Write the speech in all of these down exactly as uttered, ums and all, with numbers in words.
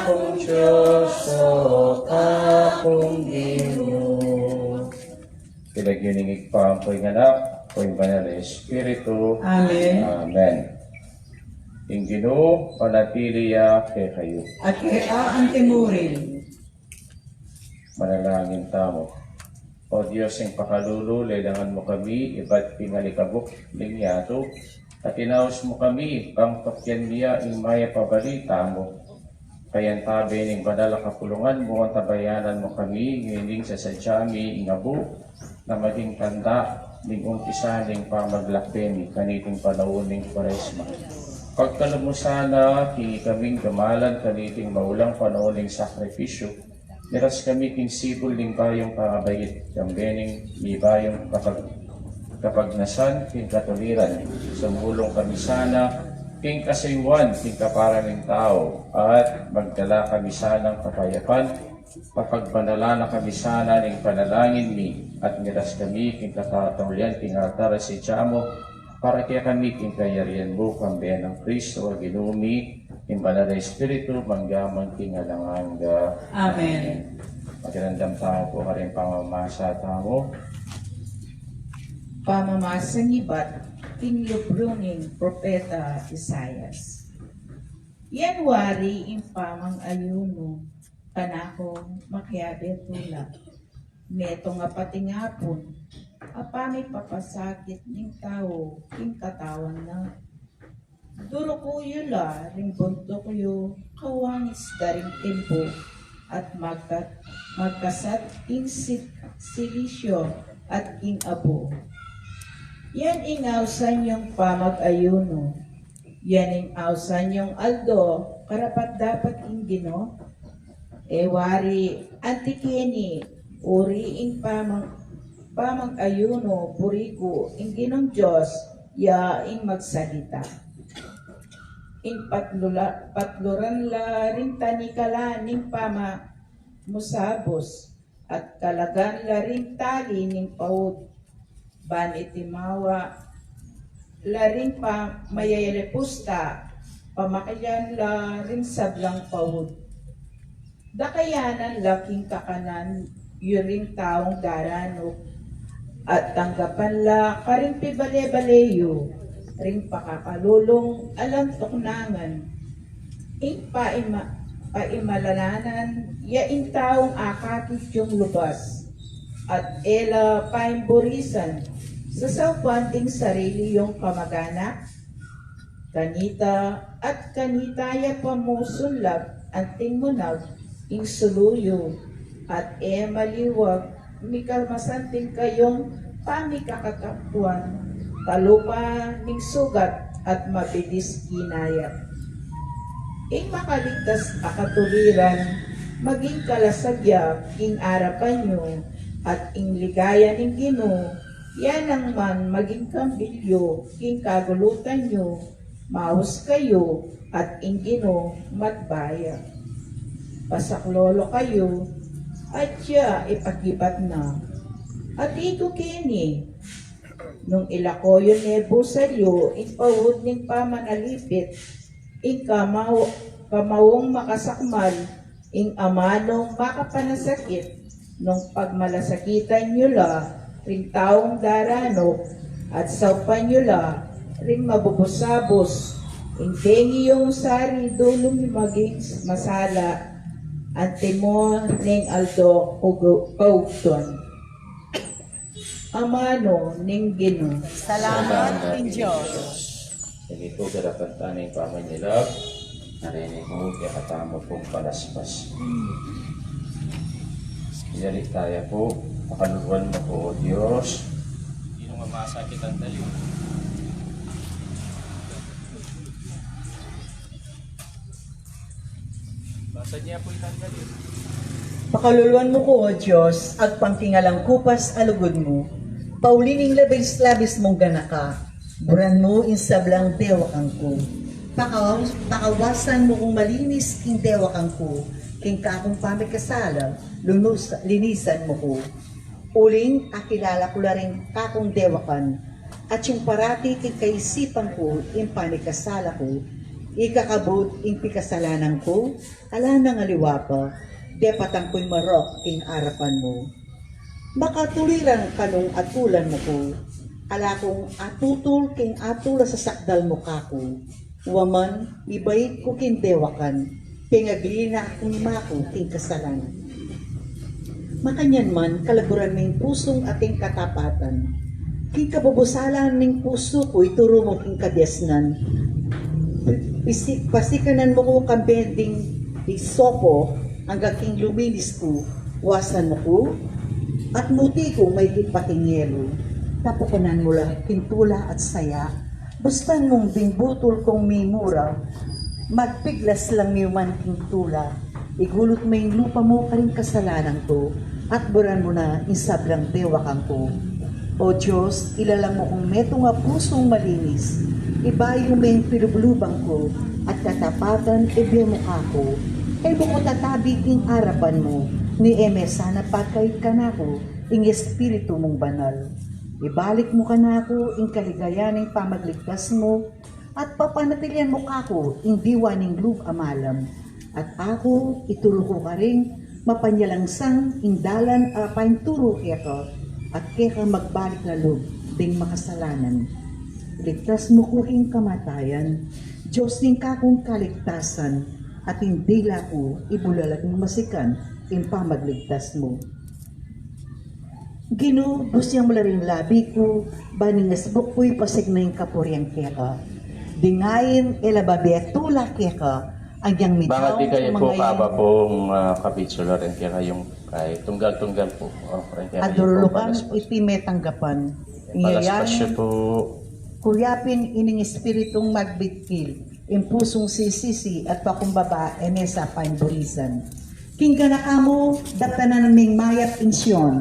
Kung Dios, o Apung Ginu. King lagyu ning Ibpa, ampo ning Anak, ampo ning Banal a Espiritu. Amen. Amen. Ing Ginu manatili ya kekayu. At keka antimurin. Manalangin tamu. O Dios ning pakalulu, lelangan mu kami ibat king alikabuk ning yatu, at inaus mu kami bang pakyan mi ya ing mayap a balita mu. Kayantabe ning banal a kapulungan mu, antabayanan mu kami, ngening sasadya mi ing abu na maging tanda ning umpisa ning pamaglakbe mi kaniting panaun ning Kuaresma. Pagkalub mu sana king ikaming damalan kaniting maulang panaun ning sakripisyu, miras kami king sibul ning bayung pangabait, kambe ning mibayung kapag-, kapagnasan king katuliran. Sumulung kami sana king kasayuan king kaparang tau, at magdala kami sanang kapayapan. Papagbanalan na kami sana ning panalangin mi, at miras kami king katataulian king altar a sadya mu, para kekami king kayarian mu, kambe nang Kristo a Ginu mi, ing Banal a Espiritu, mangga man king alang angga. Amen. Amen. Magdadamdam tamu pu karing pamamasa tamu. Pamamasa ibat king libru ning Propeta Isaias. Yan wari ing pamang-ayunu, kanakung makiabe tula. Metung a patingapun a pamipapasakit ning tau king katawan na. Duruku yu la ring buntuk yu, kawangis da ring timpu, at magka-, magkasat ing si-, silisyu at ing abu. Yan ing ausan yung pamag-ayunu. Yan ing ausan yung aldo karapat-dapat king Ginu. E wari anti keni, uri ing pamag-, pamag-ayunu, puriku ing Ginung Dios, ya ing magsalita. Ing patlula-, patluran la ring tanikalan ning pamamusabus, at kalagan la ring tali ning paud. Ban itimawa la ring pa-, mayayalipusta, pamakilan la ring sablang paud. Dakayanan la king kakanan yu ring taung daranup, at tanggapan la karing pibale-bale yu ring pakakalulung alang tuknangan. Ing paima-, paimalanan ya ing taung akakit yung lubas, at e la paimburisan sasaupan ding sarili yung kamaganak. Kanita at kanita ya pamusunlab anting munag ing sulu yu, at e maliwag mikamasanting kayung pamikakatapuan, kalupa ning sugat at mabilis kinayap. Ing makaligtas a katuliran maging kalasag ya king arapan yu, at ing ligaya ning Ginu ya nang man maging kambil yu king kagulutan yu. Maus kayu at ing Ginu matbaya. Pasaklolo kayu at ya ipakibat na. At iku keni, nung ilako yu ne busal yu ing paud ning pamanalipit, ing kamaw-, kamaung makasakmal, ing amanung makapanasakit, nung pagmalasakitan yu la ring taung daranup, at saupan yu la ring mabubusabus, ing bengi yung sari dulung maging masala, antimo ning aldo ugu-, kaugtuan. Amanu ning Ginu. Salamat king Dios. Ini pu garapan ta ning pamanyalap, narinig mu kekatamu pung palaspas. Yari taya pu, pakaluluan mu pu, O Dios. Ing mamasakitan tayu. Pakaluluan mu ku, O Dios, agpang king alang kupas a lugud mu. Pauli ning labis-labis mung ganaka, buran mu ing sablang dewakan ku. Pakawas-, pakawasan mu kung malinis king dewakan ku, king kakung pamikasala, lunus-, linisan mu ku. Uling akilala ku la ring kakung dewakan, at yung parati king kaisipan ku ing pamikasala ku, Ikakabud ing pikasalanan ku, ala nang aliwa pa, depatan ku'y marok king arapan mu. Makatuliran ka nung atulan mu ku, ala kung atutul king atula sasakdal mu kaku. Wa man, mibait ku king dewakan, pengagli na kung maku king kasalanan. Makanyan man, kalaguran ming pusung ating katapatan. King kabubusalan ning pusu ku, ituru mu king kabiasnan. Pisi-, pasikanan mu ku kambe ding isopo, angga king luminis ku, wasan mu ku, at muti ku maigit pa king yelu. Tapukunan mu la king tula at saya, bustan mung ding butul kung mimura, magpiglas lang miuman king tula. Igulut me ing lupa mu karing kasalanan ku, at buran mu na ing sablang dewakan ku. O Dios, ilalang mu kung metung a pusung malinis, ibayu me ing pilubluban ku, at katapatan ibie mu kaku. E mu ku tatabi king arapan mu, ni e me sana pakait kanaku ing Espiritu mung Banal. Ibalik mu kanaku ing kaligayan ning pamagligtas mu, at papanatilian mu kaku ing diwa ning lub a malam. At aku, ituru ku karing mapanyalangsang ing dalan a painturu keka, at keka magbalik na lub ding makasalanan. Iligtas mu ku king kamatayan, Dios ning kakung kaligtasan, at ing dila ku ibulalag mung masikan ing pamagligtas mu. Ginu, busian mu la ring labi ku, ban ing asbuk ku ipasigna ing kapurian keka. Ding ain e la babie tula keka, agyang Baka mitaung di kayo po mangayun. Kaba pong, ah, kapitsular rin kaya yung kay tunggal-tunggal po. Oh, rin kaya yung Adurulukan po, balas po. Iti metanggapan. Balas pa siya Ingayan, po. Kuyapin ining espiritung magbitbil, ing pusung sisisi at pakumbaba e me sa paimbulisan. King ganaka mu, daptanan ming mayap ing Sion.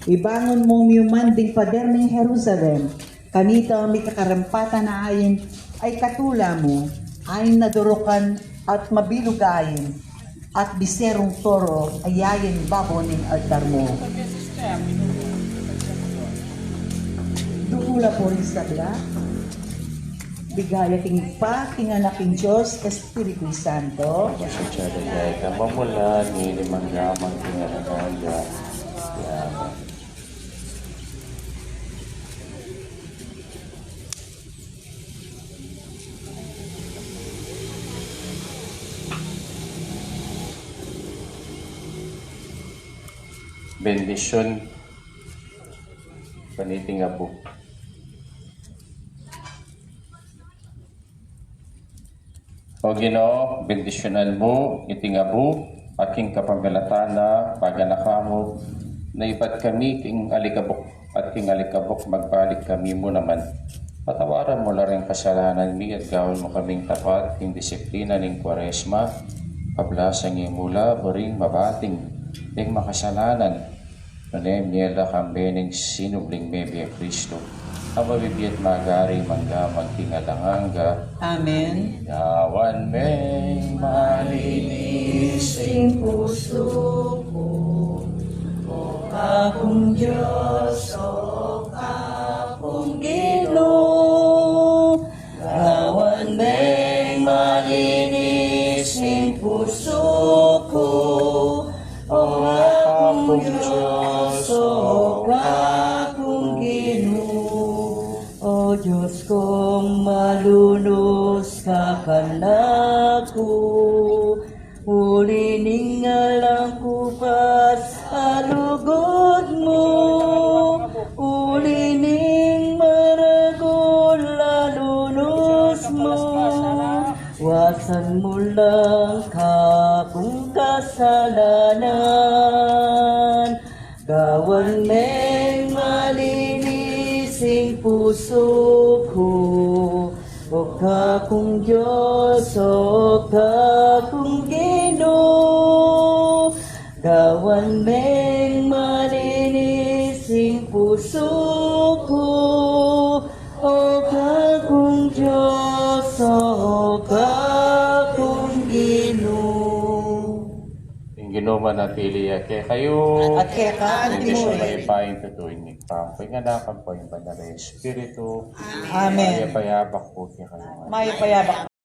Ibangun mu miuman ding pader ning Jerusalem, kanita mikakarampatan a ain a ikatula mu, ain a durukan at mabilug a ain, at biserung toro a yayain babo ning altar mu. Dukula pu ring sabla. Ligaya king Ibpa, king Anak, king Dios Espiritu Santo. Pasensya na tayo. Kamamula, nini manggaman, king anak na. Amen. Bendisyun, paniting abu. O Ginu, bendisyunan mu iting abu, at king kapamilatan na paganaka mu, na ibat kami king alikabuk, at king alikabuk magbalik kami mu naman. Patawaran mu la ring kasalanan mi at gawan mu kaming tapat king disiplina ning Kwaresma, pablasang imula, buring mabating ding makasalanan, nune miela kambe ning sinubling mebie a Kristo, a mabibie at magari mangga maging alang angga. Amen. Gawan meng malinis ing pusu ku, o Kakung Dios, o Kakung Ginu. Gawan meng malinis ing pusu ku, o Kakung Dios, o Kakung Ginu. O Dios kung malunus, kakanan ku, uli ning alang ku pas a lugud mu, uli ning maragul a lunus mu, wasan mu lang kakung kasalanan. Gawan meng malinis ing pusu ku, o Kakung Dios, o Kakung Ginu. Gawan meng malinis ing pusu ku, o Kakung Dios, o Kakung Ginu. Ing Ginu manatili ya kekayu. At keka mu rin. Mayap a ing tutu ning Ibpa, ing Anak, ampo ing Banal a Espiritu. Amen. Mayap a yabak pu kekayu. Mayap a yabak